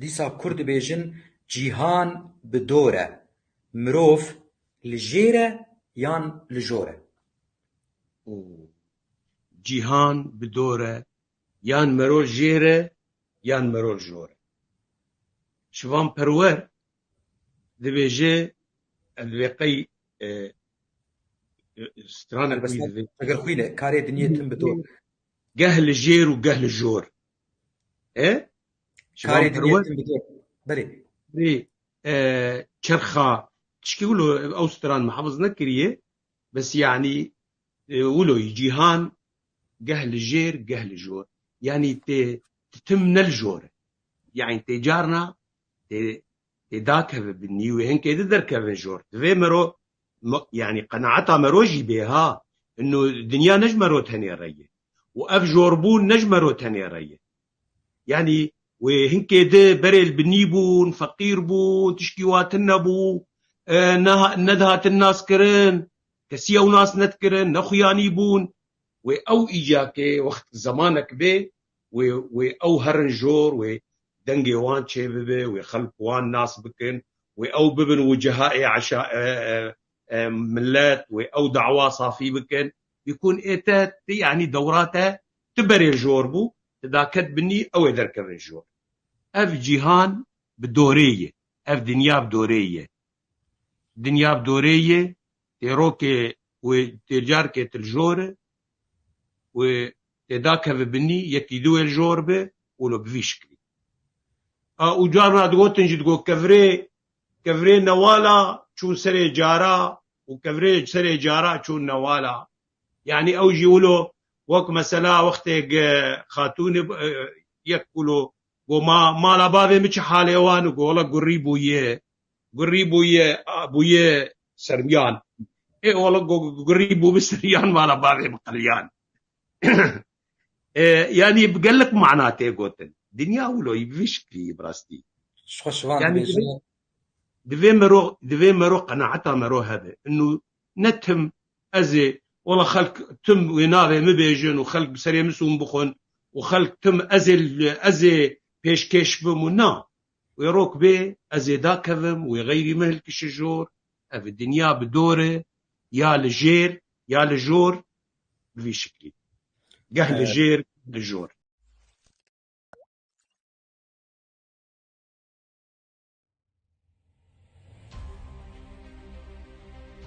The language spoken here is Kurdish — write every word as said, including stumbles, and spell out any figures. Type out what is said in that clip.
Dîsa Kurd dibêjin cîhan bi dor e. Mirov li jêr e yan li jor e? Cîhan bi dor e, yan mero jêr e, yan mero jor e. Şivan Perwer dibêje, ez dibê qey, e, e, stranek wî dibê. Eger xwîne, karê dinyê tim bi dor. Geh li jêr û geh li jor. E? Karê dinyê tim bi dor. Belê. Rê, e, çerxa, tişkî wilo ew stran me hefiz nekiriye, bes yanî, e, wilo cîhan geh li jêr, geh li jor. Yanî tê, ti tim ne li jor e. Yanî tê carna, tê, tê dakeve binî wê hinkê di derkevin jor. Divê mero, yanî qenaeta mero jî bê ha. Ino dinya ne ji mero tenê re ye. Û ev jorbûn ne ji mero tenê re ye. Yanî wê hinkê di berê li binî bûn, feqîr bûn, tişkî wa tune bû, e, neha-, nedihatin naskirin, kesî ew nas nedikirin, nexuyanî bûn. Wê ew îcakê wext zemanek bê, wê, wê ew herin jor, wê dengê wan çê bibe, wê xelk wan nas bikin, wê ew bibin wicehayê eşa-, e, e, e, millet, wê ew dawa safî bikin. Bîkun ê te, ti, yanî dewra te, ti berê jor bû, ti daket binî, ew ê derkevin jor. Ev cîhan bi dorê ye. Ev dinya bi dorê ye. Dinya bi dorê ye. Tê rokê wê tê carkê til jor e. Wê tê dakeve binî, yekî du wê jor be, wilo bi vî şiklî. A, û carna digotin jî digo kevirê, kevirê newala çûn serê cara û kevirê serê cara çûn newala. Yanî ew jî wilo wek mesela wextê ge xatûnê, e, yek wilo go ma, mala bavê min çi halê wan û go wela gurî bûye, gurî bûye, a, bûye sermiyan. Ê wela go gurî bû bi seriyan mala bavê min qiliyan. E, yanî bi gelek mana tê gotin. Dinya wilo yî bi vî şiklî yî bi rastî. Ji xwe şivan dibêjin. Divê mero, divê mero qenaeta mero hebe. Inu ne tim ez ê, wela xelk tim wê navê min bêjin û xelk bi serê min sûn bixwin û xelk tim ez ê, ez ê pêşkêş bim û na. Wê rok bê ez ê dakevim, wê xeyrî min hilkişi jor. Ev dinya bi dor e, ya li jêr, ya li jor, bi vî şiklî. Geh li jêr, li jor.